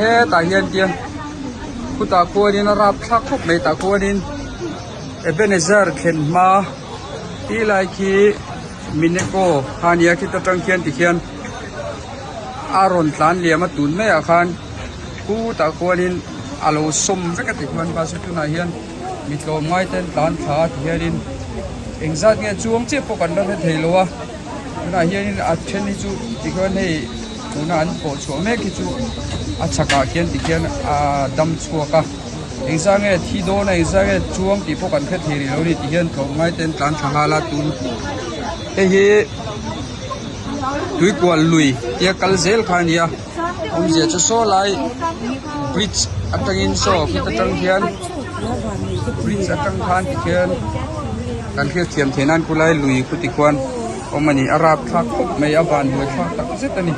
Hetah hian tiang khutah khuanin a rapthlak khawp mai tah khuanin Ebenezer thlen hma tih lai khi Mineco kha a nia khita tang khian tikhian a rawn tlan liam a tun maiah khan khutah khuanin a lo sawm vek a tikhuan bus chu tunah hian mi tlawmngai te an tlan thla a tihianin engzat nge chuang chiah pawh kan la hre thei lo a tunah hianin a then hi chu tikhian hei. Tuna an pawh chhuah mek hi chu a chhakah khian tikhian a dam chhuak a, engzah nge thi dawn a engzah nge chuang tih pawh kan hre thei rih lo a ni tih hian tlawmngai te an tlan thla nghal a tun hei hi tuikual lui tia kal zel kha a ni a awmzia chu saw lai bridge atangin saw khit atang hian bridge atang khan tikhian kan hriat thiam theih nan khulai lui khu tikhuan. Awm a ni, a rapthlak khawp mai, a van buaithlak tak zet a ni.